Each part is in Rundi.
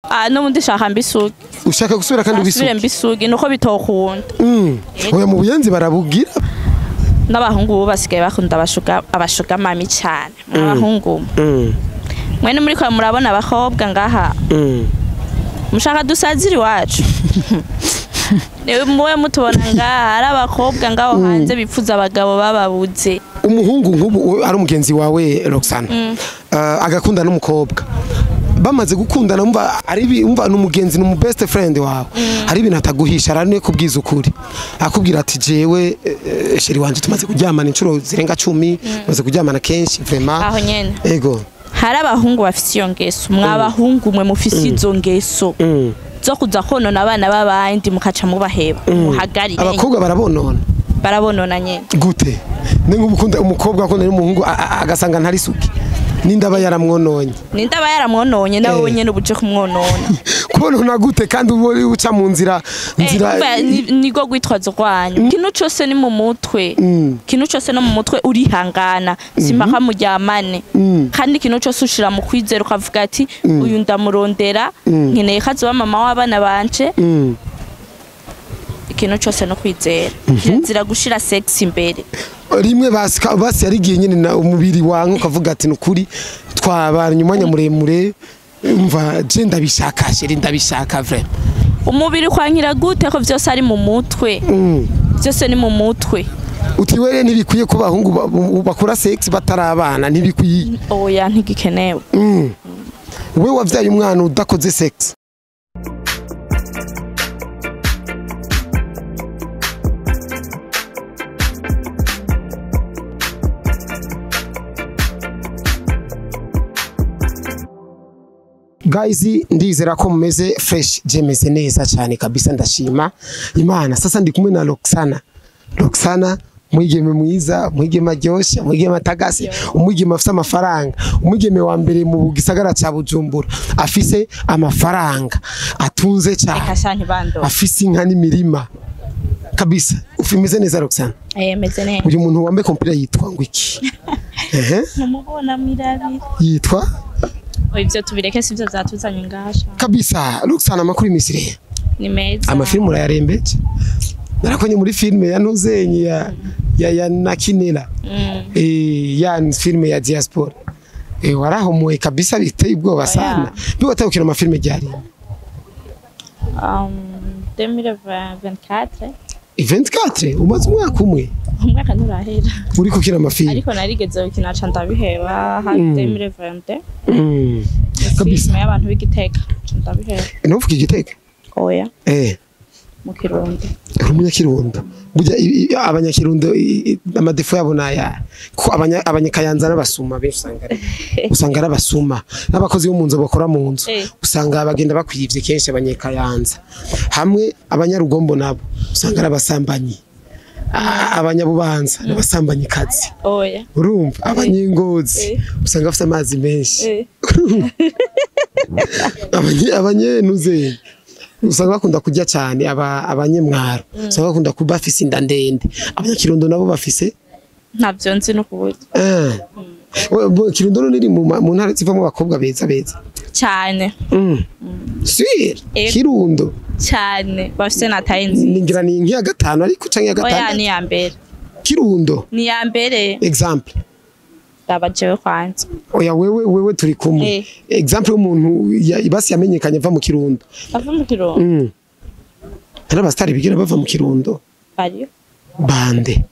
Ah, n'ubundi shaka mbisugi. Ushaka gusubira kandi Asubire ubisugi? Mbisugi nuko bitokunda. Oya, mu buyenzi barabugira. N'abahungu ubu basigaye bakunda abashuga, abashuga mami cyane. Abahungu mwene muri kwa murabona abakobwa ngaha mushaka dusazira iwacu. Niwe muwe mutubona ngaha ari abakobwa ngaho hanze bipfuza abagabo bababuze. Umuhungu nk'ubu ari umugenzi wawe Roxana, agakunda n'umukobwa, bamaze gukundana, umva ari umva n'umugenzi, ni best friend wawe, hari ibintu ataguhisha, arane kubwiza ukuri, akubwira ati: "Jewe chéri wanje tumaze kuryamana inshuro zirenga 10, tumaze kuryamana kenshi vraiment." Aho nyene Ego. Hari abahungu bafise iyo ngeso. Mwa bahungu mwe mufise izo ngeso zo kuza konona abana b'abandi mukaca mubaheba, muhagarire. Abakobwa barabonona? Barabonona nyene. Gute? Ni nk'ubukunda umukobwa akunda n'umuhungu agasanga ntari suki, ninde aba yaramwononye? Ninde aba yaramwononye? Nawe wenyene ubuje kumwonona. Kubonona gute kandi uba uca mu nzira nzira? Umva, nirwo rwitwazo rwanyu. Ikintu cose ni mu mutwe. Ikintu cose no mu mutwe. Urihangana simpaka muryamane, kandi ikintu cose ushira mu kwizera, ukavuga ati: "Uyu ndamurondera, nkeneye ko azoba mama w'abana banje." Ikintu cose no kwizera. Kirazira gushira sex imbere. Rimwe basi basi yarigiye nyine na umubiri wanyu ukavuga ati: "Nukuri twabanye umwanya muremure, umva je ndabishaka, chéri, ndabishaka vraiment." Umubiri kwankira gute ko vyose ari mu mutwe? Vyose ni mu mutwe. Uti were ntibikwiye ko abahungu bakora sex batarabana, ntibikwiye? Oya, ntigikenewe. We wavyaye umwana udakoze sex? Guys, ndizera ko mumeze fresh. Je meze neza cyane kabisa, ndashima Imana. Sasa ndi kumwe na Roxana. Roxana, mwigeme mwiza, mwigeme aryoshye, mwigeme atagase, umwigeme afise amafaranga, umwigeme wa mbere mu gisagara ca Bujumbura afise amafaranga, atunze cyane. Reka sha, ntibando. Afise inka n'imirima kabisa. Ufimeze neza, Roxana? Eh, meze neza. Uyu muntu wambaye kompira yitwa ngo iki? Ehe. Numubona mirabire. Yitwa? Ivyo tubireke, sivyo vyatuzanye ngasha. Kabisa. Roxana, amakuru imisire? Ni meza. Amafilmu urayarembeje, narakonye muri filime ya Ntuzenyi ya Nakinela. Ya filime ya diaspora, warahomoye kabisa biteye ubwoba sana. Biba utawukina amafilime ryari? 2024. 24, umaze umwaka umwe? Umwaka nturahera. Uri gukina amafilime? Ariko narigeze gukina ca ndabiheba hafi 2022. Kabisa. Filime y'abantu b'Igitega, ca ndabiheba. Ntuvuge Igitega. Oya. Mu Kirundo. Uri umunyakirundo. Burya abanyakirundo ama défauts yabo naya ko abanyakayanza n'abasuma benshi, usanga ari abasuma n'abakozi bo mu nzu, bakora mu nzu. Usanga bagenda bakwivye kenshi abanyakayanza. Hamwe abanyarugombo nabo usanga ari abasambanyi. Abanyabubanza n'abasambanyi kazi. Oya. Urumva abanyengozi usanga bafite amazi menshi. Abanyenuze usanga bakunda kurya cyane. Abanyemwaro usanga bakunda kuba bafise inda ndende. Abanyakirundo nabo bafise Ntavyo nzi no kuburyo. Kirundo niri mu ntara zivamo abakobwa beza beza. Cyane. Sûr? Ego. Kirundo? Cyane, bafise na taille nziza. Ningira ni nk'iya gatanu ariko canke iya Oya, gatandatu. ni iya mbere. Kirundo? Ni iya mbere. Exemple? Raba jewe kwanza. Oya, wewe turi kumwe. Exemple y'umuntu basi yamenyekanye ava mu Kirundo. Bava mu Kirundo? Hari abasitari bigira bava mu Kirundo. Bariyo. Bande?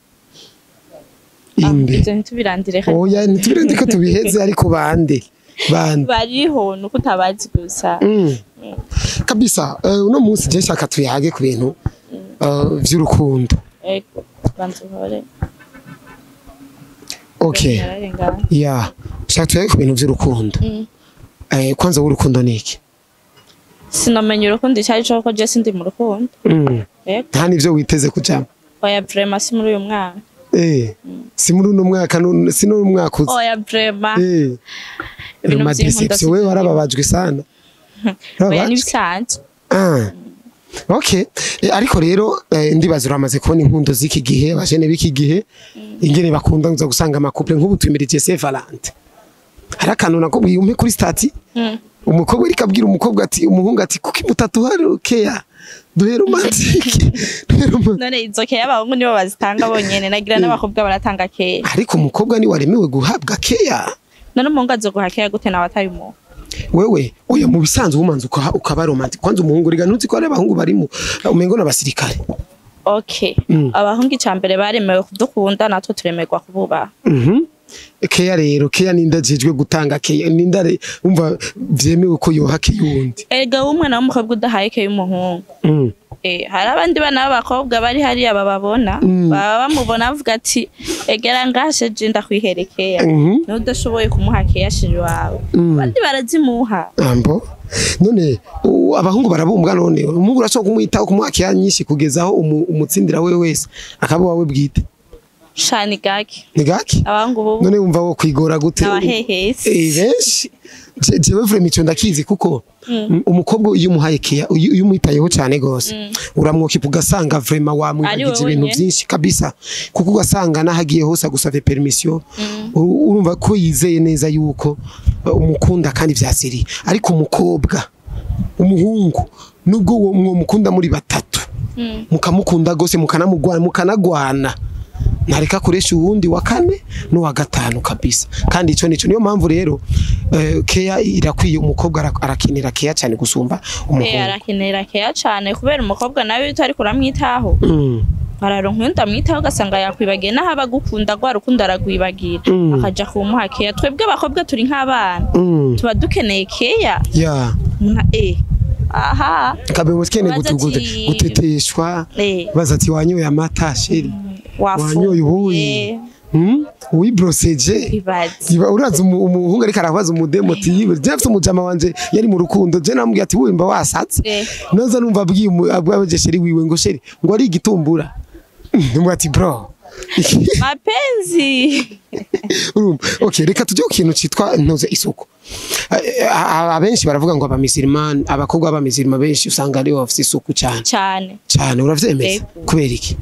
Inde? Ivyo ntitubirandire. Oya, ntitubirinde ko tubiheze, ariko bande, bande? Bariho, nuko utabazi gusa. Kabisa. Uno munsi je nshaka tuyage ku bintu vy'urukundo. Ego, banza uhore. Okay. Nararengana. Ya, nshaka tuyage ku bintu vy'urukundo. Kwanza w'urukundo ni iki? Sinamenya urukundo icyo ari cyo kuko je sindi mu rukundo. Ego. Nta nivyo witeze kujamo? Oya, vraiment, si muri uyu mwaka. Si muri uno mwaka, si n'uno mwaka uza? Oya, vraiment. Ibintu Ma vy'inkunda déception, wewe warababajwe sana. Oya. Warababajwe? N'ibisanzwe. Ah. Okay. Ariko rero ndibaza uramaze kubona inkundo z'iki gihe, abajene b'iki gihe ingene bakunda, uza gusanga ama couple nk'ubu twimirije Saint Valentin. Hari akantu nako wiyumpe kuri statut. Umukobwa ariko abwira umukobwa ati, umuhungu ati: "Kuki mutatuha care? Duhe romantique, duhe romantique." None izo care abahungu nibo bazitanga bonyene? Nagira n'abakobwa baratanga care. Ariko umukobwa ni waremewe guhabwa care. None umuhungu azoguha care gute nawe atari umuhungu? Wewe, oya, mu bisanzwe umanza ukaba romantique kwanza. Umuhungu riga, ntuzi ko ari abahungu barimo umengo n'abasirikare. Okay. Abahungu icambere baremewe kudukunda, natwe turemerwa kububaha. Care rero, care ninda jejwe gutanga care? Ninda umva vyemewe ko yoha care yundi? Erega umwana w'umukobwa udahaye care y'umuhungu, hari abandi bana b'abakobwa bari hariya bababona, baba bamubona bavuga ati: "Egera ngashe je ndakwiherekea." N'udashoboye kumuha care chéri wawe, abandi barazimuha. Ambo none abahungu barabumbwa. None umuhungu urashobora kumwitaho, kumuha care nyinshi kugeza aho umutsindira we wese akaba wawe bwite? Shani gake. Ni gake. Abahungu bubu None wumva wo kwigora gute? N'abahehesi. Benshi. Jewe vraiment ico ndakizi, kuko umukobwa iyo umuhaye care, iyo umwitayeho cyane gose, uramwokipa, ugasanga vraiment Ari wamwibagije wowe ibintu nyene. byinshi kabisa, kuko ugasanga n'ahagiye hose agusavye permission. Urumva ko yizeye neza yuko umukunda kandi vyasiriye. Ariko umukobwa, umuhungu nubwo uwo mukunda muri batatu, mukamukunda gose, mukanamugwana, mukanagwana, ntareka akoresha uwundi wa kane n'uwa gatanu kabisa. Kandi ico nico niyo mpamvu rero care irakwiye. Umukobwa arakenera care cyane gusumba umuhungu. Arakenera care cane, kubera umukobwa nawe iyo utari kuramwitaho, araronka undi amwitaho, ugasanga yakwibagiye n'aho aba agukunda, rwa rukundo aragwibagira, akaja kumuha care. Twebwe abakobwa turi nk'abana, tuba dukeneye care. Aha. Kabe musikene Baza guteteshwa. Baza ati: "Wanyoye amata, chéri? Wanyoye ubuyi?" Wafunguye? Wibroseje? Ibaze. Iba uraza umuhungu ariko arabaza umudemo ati: "Yiwe, je afite umujama wanje yari mu rukundo, je namubwiye ati: 'Wimba wasatse.'" Noza numva abwiye abwiye chéri wiwe ngo: "Chéri," ngo ari igitumbura. Mbwa ati: "Bro." Mapenzi. Urumva, okay, reka tujye ku kintu citwa ntuze isuku. Abenshi baravuga ngo abamisirima, abakobwa b'abamisirima benshi usanga aribo bafite isuku cyane. Cyane. Cyane, uravyemeza? Yego. Kubera iki?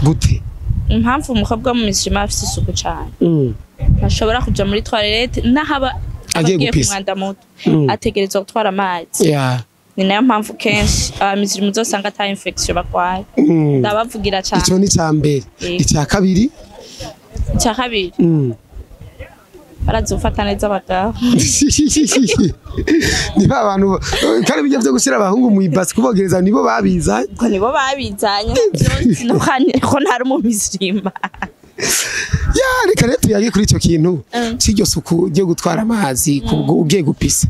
Gute? Impamvu umukobwa w'umumisirima afite isuku cyane, ntashobora kuja muri toilette n'ahaba Agiye agiye ku gupisa. mwanda muto, ategerezwa gutwara amazi. Ni nayo mpamvu kenshi abamisirimu uzosanga ata infection barwaye. Ndabavugira cyane. Ico ni ca mbere. Yego. Icya kabiri? Icya kabiri, barazi gufata neza abagabo. Niba abantu kandi bijya byo gushyira abahungu mu ibasi kubogereza, nibo babizanye. Ngo nibo babizanye byose, ko ntari umumisirima. Ya, reka rero tuyage kuri icyo kintu cy'iryo suku ryo gutwara amazi ugiye gupisa.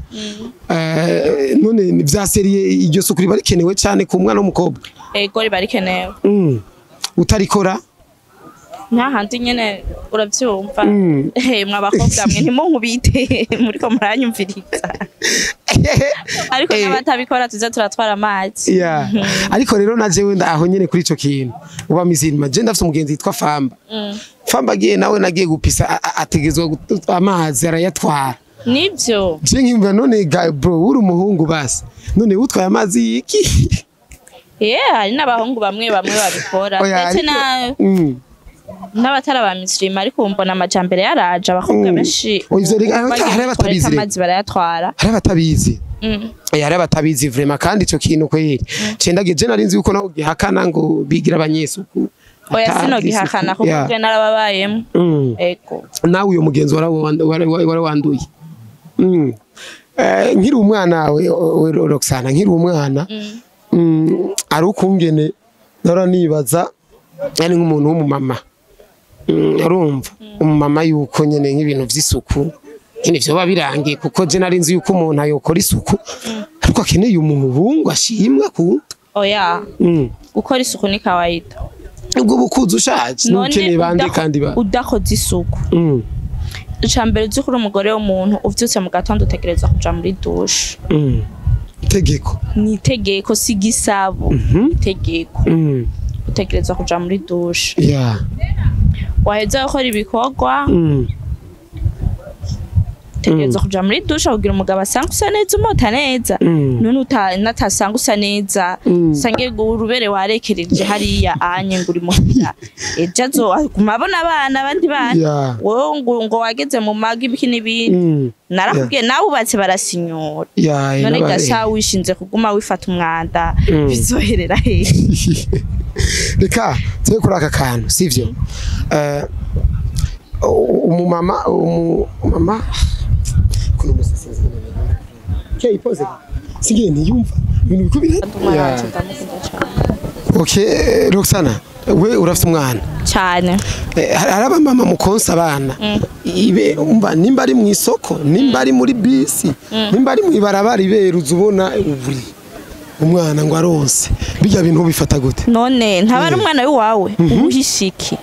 None ni vya sérieux, iryo suku riba rikenewe cyane ku mwana w'umukobwa? Ego, riba rikenewe. Utarikora? Nta handi nyene, uravyumva. Mwa bakobwa mwe, ntimunkubite muriko muranyumviriza, ariko n'abatabikora tuze turatwara amazi. Yeah. Ariko rero na jewe aho nyene kuri ico kintu uba mizirima, je ndafise umugenzi yitwa Famba. Famba agiye nawe nagiye gupisa, ategezwa amazi arayatwara. Nibyo. Je nkimva: "None ga bro, uri umuhungu basi, none utwaye amazi yiki?" Yeah, hari n'abahungu bamwe bamwe babikora, Oya, ndetse na n'abatari aba misirima, ariko ubu mbona amajambere yaraje, abakobwa benshi Oya, ivyo bagiye hari muri abatabizi toilette rero. amazi barayatwara. Hari abatabizi. Hari abatabizi vraiment. Kandi ico kintu kweri cendage, je nari nzi yuko naho gihakana ngo bigira abanyesuku. Oya, Atazi sinogihakana isuku. kuko ubwe narababayemo. Ego. Nawe uyo mugenzi warawanduye. Nkiri umwana, we Roxana, nkiri umwana, ari ukungene nora nibaza yani nk'umuntu w'umumama, urumva umumama yuko nyene nk'ibintu vy'isuku nyene vyoba birangiye, kuko je nari nzi yuko umuntu ayokora isuku ariko akeneye umuhungu ashimwa ku Oya, gukora isuku ni kawaida. Ubwo bukuzi ushaje n'ukeneye bande kandi ba Udakoze isuku, icambere uzi kuri umugore w'umuntu, uvyutse mu gatondo utegerezwa kuja muri douche. Tegeko. Ni itegeko, si igisabo, itegeko. Utegerezwa kuja muri douche. Waheza gukora ibikorwa, Tegereza kuja muri dushe kugira umugabo asange usa neza, umota neza. None natasanga usa neza, usange urubere warekereje hariya anye ngo uri muhira, ejo azoguma abona abana abandi bana, wowe ngo wageze mu mago ibiki n'ibindi. Narakubwiye nawe ubatse barasinyura. None gasa wishinze kuguma wifata umwanda bizoherera hehe? Reka twe kuri aka kantu, sivyo? Umumama kuno musasinzi ke ipoze singiye ntiyumva ibintu bikubira. Okay, Roxana, we urafite umwana cyane. Hari abamama mukonsa abana ibe umva nimba ari mu isoko, nimba ari muri bisi, nimba ari mu ibarabara, iberuza ubona uburi umwana ngo aronse, bijya bintu bifata gute? None ntaba ari umwana wawe ubuhishiki,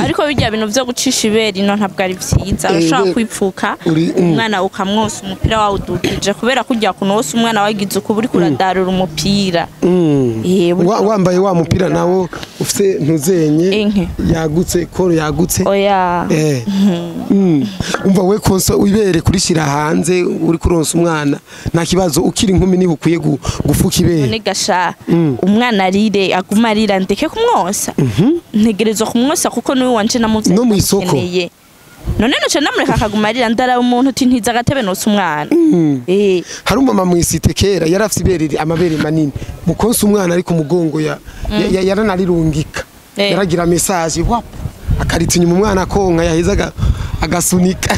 ariko bijya bintu byo gucisha ibere ino ntabwo ari byiza. Ushobora kwipfuka umwana ukamwosa umupira wawe udukije, kubera kujya kunosa umwana wagize uko uri kuradarura umupira. Wambaye wa mupira nawo ufite ntuzenye yagutse, koro yagutse. Oya. Umva we konsa ibere kurishira hanze uri kuronsa umwana nta kibazo, ukiri inkumi niho ukwiye gufuka ibere. None gasha umwana arire aguma arira ndeke kumwosa, ntegerezwa kumwosa kuko niwe wanje namuvye no mwisoko. None noce namureka akaguma arira, ndaraba umuntu uti ntiza agatebe nosa umwana. Hari umama mwisite kera yarafite ibere, amabere manini, mukonsa umwana ari ku mugongo yaranalirungika, yaragira message wap akaritsa inyuma umwana konka yaheza agasunika.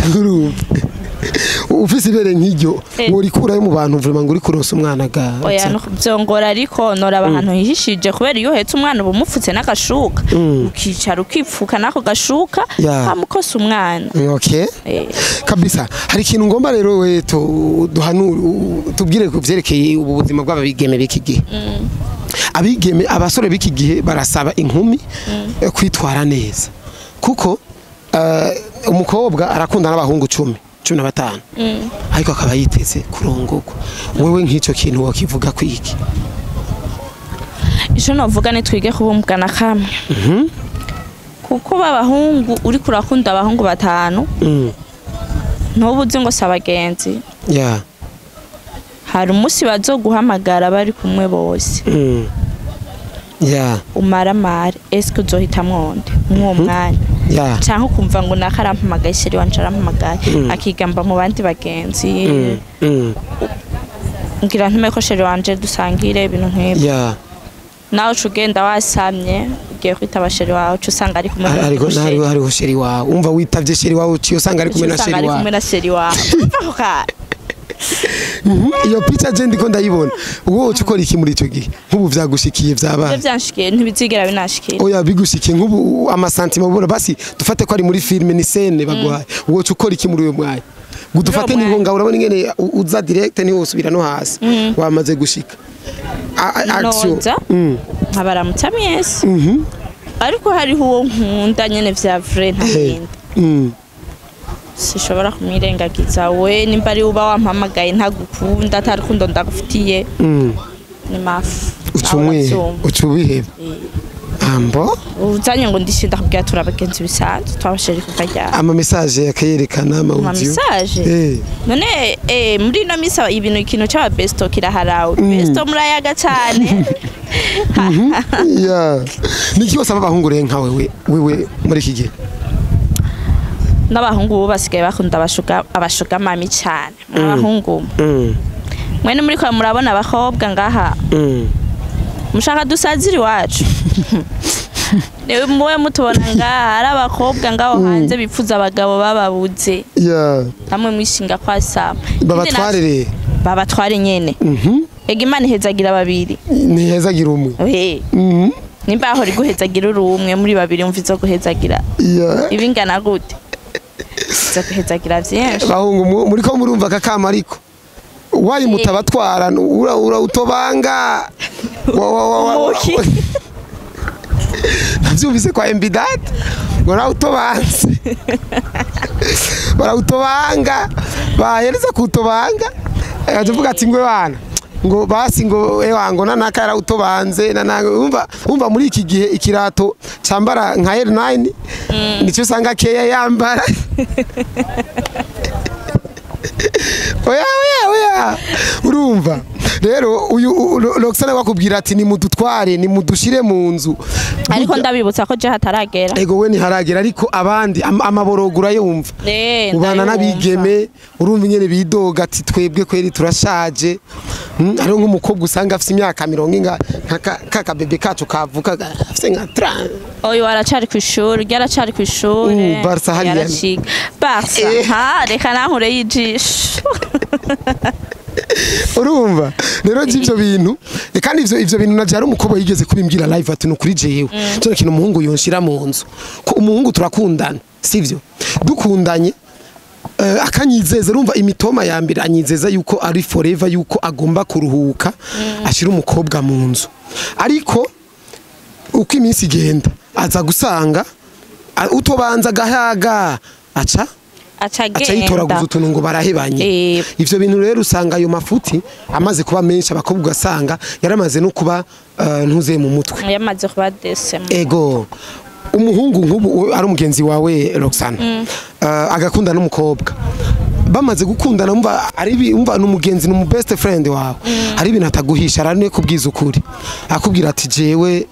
Urumva ufise ibere nk'iryo worikurayo mu bantu vraiment ngo uri kuronsa umwana ga? Oya, byongora ariko noraba ahantu hihishije, kubera iyo uhetse umwana uba umupfutse n'agashuka, ukicara ukipfuka n'ako gashuka amukosa umwana. Okay. Kabisa. Hari ikintu ngomba rero we duhanure tubwire ku vyerekeye ubu buzima bw'abigeme b'iki gihe. Abigeme abasore b'iki gihe barasaba inkumi kwitwara neza, kuko umukobwa arakunda n'abahungu 10 15, ariko akaba yiteze kurongorwa. Wewe nk'icyo kintu wakivuga kwiki? Ico novuga ni twige kubumbwana kamwe, kuko babahungu uri kurakunda abahungu 5 ntubuzi ngo sabagenzi. Hari umunsi bazoguhamagara bari kumwe bose. Umaramare eske uzohitamwo nde mw'uwo mwanya? Canke ukumva ngo naka arampamagaye, sheri wanje arampamagaye, akigamba mu bandi bagenzi, ngira ntume ko sheri wanje dusangire ibintu nk'ibyo. Nawe uca ugenda wasamye ugiye kwitaba sheri wawe, uca usanga ari kumwe na hariho sheri wawe. Umva witavye sheri wawe uciye usanga ari kumwe na sheri wawe. Iyo picha je ndiko ndayibona. Wowe uca ukora iki muri ico gihe? Nk'ubu vyagushikiye vyabaye? Ivyo vyanshikiye ntibizigera binashikira. Oya, bigushikiye nk'ubu amasantima ubona, basi dufate ko ari muri filme ni scène bagwaye. Wowe uca ukora iki muri uyo mwanya? Gudufate niho ngaho urabona ingene uza direct niho usubira no hasi. Wamaze gushika. Action. Nkabaramutsa mwese. Ariko hariho uwo nkunda nyene vya vrai ntagenda. Sishobora kumwirengagiza we nimba ari uba wampamagaye ntagukunda atarukundo ndagufitiye. Ni mafu. Ucumwe ambo uzanye ngo ndishinda kubwira turabagenzi bisanzwe twabasheri kuva. Ama message yakayerekana ama audio. Ama message. None muri no misa ibintu ikintu cy'aba besto kiraharawe. Besto murayaga cyane. Niki basaba abahungu rero nka wewe muri iki gihe? N'abahungu bo basigaye bakunda abashuga mami cyane. Abahungu. Mwene muri kwa murabona abakobwa ngaha. Mushaka dusazira iwacu. Niwe muwe mutubona ngaha ari abakobwa ngaho hanze bipfuza abagabo bababuze. Namwe mwishinga kwasama. Babatwarire. Babatware nyene. Ega Imana ihezagira babiri. Ntihezagira umwe. Nimba aho iguhezagira uri umwe muri babiri umva izo guhezagira. Ibingana gute? Izo guhezagira vyinshi. Bahungu muri ko murumva kakama ariko. Wayi mutabatwara ura utobanga. Wa Navyumvise kwa MB Data ngo rawutobanze. Barawutobanga bahereza kutobanga akavuga ati ngwe bana ngo basi ngo ewa ngo nanaka yarawutobanze nananga. Umva muri iki gihe ikirato cambara nka L9 nico usanga keya yambara. Oya oya oya, urumva rero uyu Roxana bakubwira ati nimudutware, nimudushire mu nzu. Ariko ndabibutsa ko je hataragera. Ego, we ntiharagera, ariko abandi amaborogo urayumva. Ubana Ndayumva. n'abigeme, urumva ingene bidoga ati twebwe kweri turashaje. Hariho nk'umukobwa usanga afise imyaka mirongo inga nka ka kabebe kacu kavuka afise nka 30. Oyo aracari kw'ishuri, urya aracari kw'ishuri. Barca hariya. Yaraciga Barca. Ha, reka nankure y'ijisho. Urumva rero ivyo bintu, kandi ivyo bintu naje hari umukobwa yigeze kubimbwira live ati nukuri jewe cyo kintu umuhungu yonshira mu nzu, ko umuhungu turakundana, sivyo, dukundanye, akanyizeza, urumva imitoma ya mbere anyizeza yuko ari forever, yuko agomba kuruhuka ashira umukobwa mu nzu, ariko uko iminsi igenda aza gusanga utobanza agahaga aca aca aca yitoraguza agenda. utuntu ngo barahebanye. Ivyo bintu rero usanga ayo mafuti amaze kuba menshi, abakobwa ugasanga yaramaze no kuba ntuze mu mutwe. Yamaze kuba desema. Ego, umuhungu nk'ubu ari umugenzi wawe Roxana, agakunda n'umukobwa, bamaze gukundana, umva ari umva n'umugenzi, ni umu best friend wawe, hari ibintu ataguhisha, arane kubwiza ukuri, akubwira ati jewe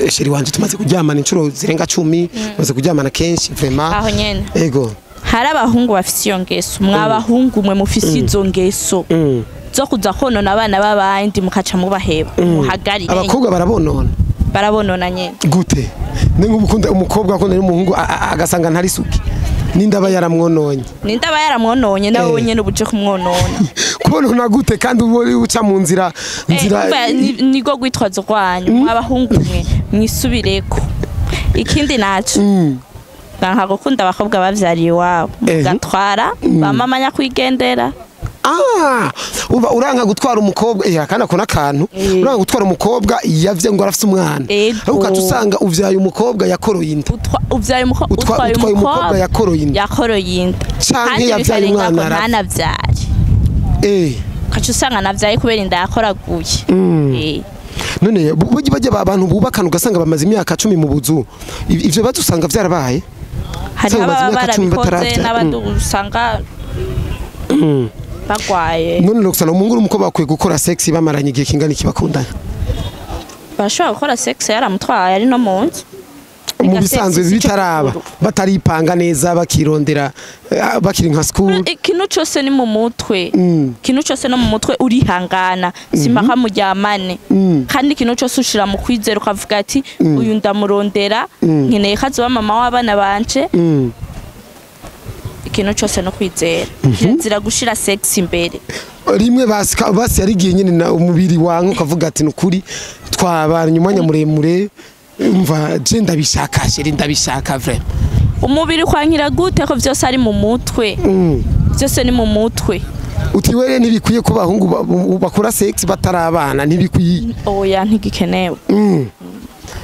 chéri wanje tumaze kuryamana inshuro zirenga 10, tumaze kuryamana kenshi vraiment. Aho nyene. Ego. Hari abahungu bafise iyo ngeso. Mwabahungu mwe mufise izo ngeso zo kuza konona abana b'abandi mukaca mubaheba, muhagarire. Abakobwa barabonona? Barabonona nyene. Gute? Ni nk'ubukunda umukobwa akunda n'umuhungu agasanga ntari suki, ninde aba yaramwononye? Ninde aba yaramwononye? Nawe wenyene ubuje kumwonona. Kubonona gute kandi uba uca mu nzira nzira? Umva, nirwo rwitwazo rwanyu mw'abahungu mwe, mwisubireko. Ikindi naco, nka gukunda abakobwa bavyariye iwabo, mugatwara ba mama nyakwigendera. Ah, uba uranka gutwara umukobwa, akana ko nakantu. Uranka gutwara umukobwa yavye ngo arafise umwana? Ego. Ariko ukaca usanga uvyaye umukobwa yakoroye inda. Uvyaye utwaye utwaye umukobwa yakoroye inda. Yakoroye inda. Canke Kandi yavyaye bikarenga umwana ko arapfa. ntanavyare, ukaca usanga navyaye kubera inda yakoraguye. None burya bajya abantu bubakana ugasanga bamaze imyaka 10 mu buzu, ivyo bibazo usanga vyarabaye? Hariho Usanga bamaze ababa imyaka 10 barabikoze bataravyara. n'abandi usanga bagwaye. None Roxana, umuhungu n'umukobwa bakwiye gukora sex bamaranye igihe kingana iki bakundana? Bashobora gukora sex yaramutwaye ari no mu nzu. Mu Ega bisanzwe sex si cyo bitaraba, gikuru. bataripanga neza, bakirondera, bakiri nka school. Ikintu cyose ni mu mutwe. Ikintu cyose no mu mutwe, urihangana simpaka muryamane. Kandi ikintu cyose ushira mu kwizera, ukavuga ati uyu ndamurondera, nkeneye ko azoba mama w'abana banje. Ikintu cyose no kwizera, kirazira gushira sex imbere. Rimwe basi basi yari igihe nyine na umubiri wanka ukavuga ati nukuri twabanye umwanya muremure, umva je ndabishaka, chéri, ndabishaka vraiment. Umubiri kwankira gute ko byose ari mu mutwe? Byose ni mu mutwe. Uti were ntibikwiye ko abahungu bakora sex batarabana, ntibikwiye? Oya, ntigikenewe.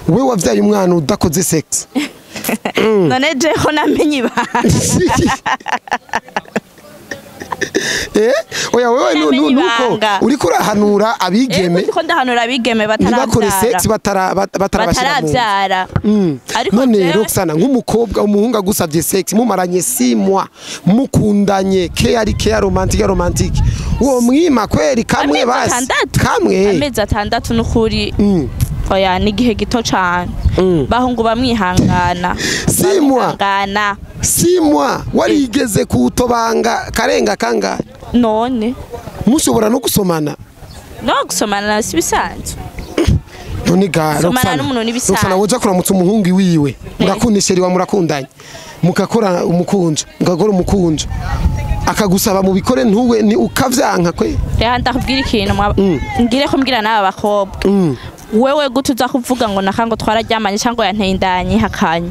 We wavyaye umwana udakoze sex? None jeho namenye ibanga. Oya, wewe Namenye nuko ibanga. uriko urahanura abigeme. Ndiko ndahanura abigeme ntibakore batarabyara. Sex batarabashira mu nzu. Batarabyara. Ariko None Roxana, nk'umukobwa, umuhungu agusabye sex mumaranye 6 mois mukundanye, care care, romantique romantique, uwo mwima kweri kamwe? Amezi Basi 6. Kamwe. Amezi 6 n'ukuri oya, ni igihe gito cane. Bahungu bamwihangana. 6 mois. Bamwihangana. 6 mois warigeze kutobanga karenga kangahe? None Mushobora no gusomana? No gusomana si bisanzwe. None ga Gusomana Roxana, n'umuntu ni bisanzwe. Roxana, woja kuramutsa umuhungu wiwe, murakunda chéri wa, murakundanye, mugakora umukunjo, mugakora umukunjo, akagusaba mubikore, ntuwe ni ukavyanka kwe? Reka ndakubwira ikintu, ngire ko mbwira n'aba bakobwa. Wewe gute uza kuvuga ngo naka ngo twararyamanye cyangwa yanteye indanye hakanye?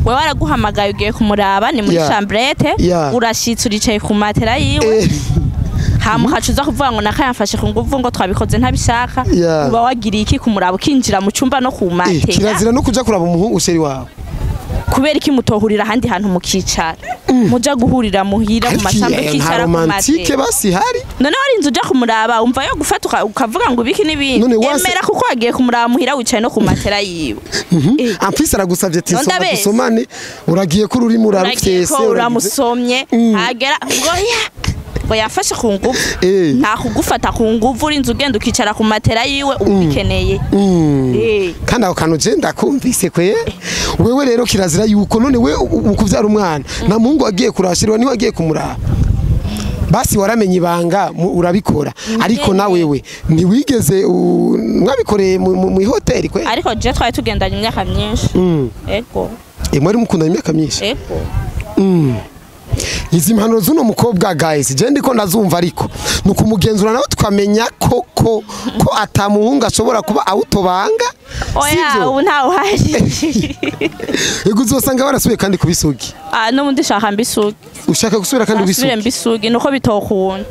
Wewe araguhamagaye, ugiye kumuraba, ni muri chambrette, urashitse, uricaye ku matera yiwe, hama ukaca uza kuvuga ngo naka yamfashe ku nguvu, ngo twabikoze ntabishaka. Uba wagiriye iki kumuraba ukinjira mu cyumba no ku matera? Kirazira no kuja kuraba umuhungu chéri wawe. Kubera iki mutohurira ahandi hantu mukicara? Muja guhurira muhira mu mashamba, Ariko, nta ukicara ku romantique matera. Basi hari. None wari inzu uja kumuraba, umva yo gufata ukavuga ngo ibiki n'ibindi. None wase- Emera, kuko wagiye kumuraba muhira, wicaye no ku matera yiwe. En plus aragusavye ati None soma ndabeshya. dusomane, uragiye ko ururimi Uragiye ko urarufyese. uramusomye, hagera ngo ya ngo yafashe ku nguvu. Nta kugufata ku nguvu, urinze ugenda ukicara ku matera yiwe ubikeneye. Kandi ako kantu je ndakumvise kwe. Wewe rero kirazira yuko none we mu kuvyara umwana nta muhungu wagiye kurashirwa, niwe wagiye kumuraba. Basi waramenye ibanga, urabikora, ariko na wewe ntiwigeze mwabikoreye mu hoteli kwe? Ariko je twari tugendanye imyaka myinshi. Ego. Mwari mukundanye imyaka myinshi? Ego. Izi mpanuro z'uno mukobwa, guys, je ndiko ndazumva, ariko ni ukumugenzura nawe tukamenya ko ko atamuhungu ashobora kuba awutobanga. Oya. Sivyo? Ubu ntawe uhari. Ego, uzosanga warasubiye kandi kubisugi. Ah, n'ubundi shaka mbisugi. Ushaka gusubira kandi Asubire ubisugi? Mbisugi nuko bitokunda.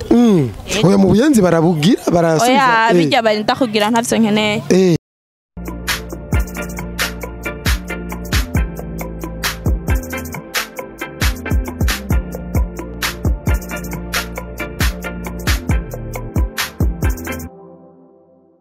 Oya, mu buyenzi barabugira barasubiza. Oya, bijya barinda kugira ntavyo nkeneye.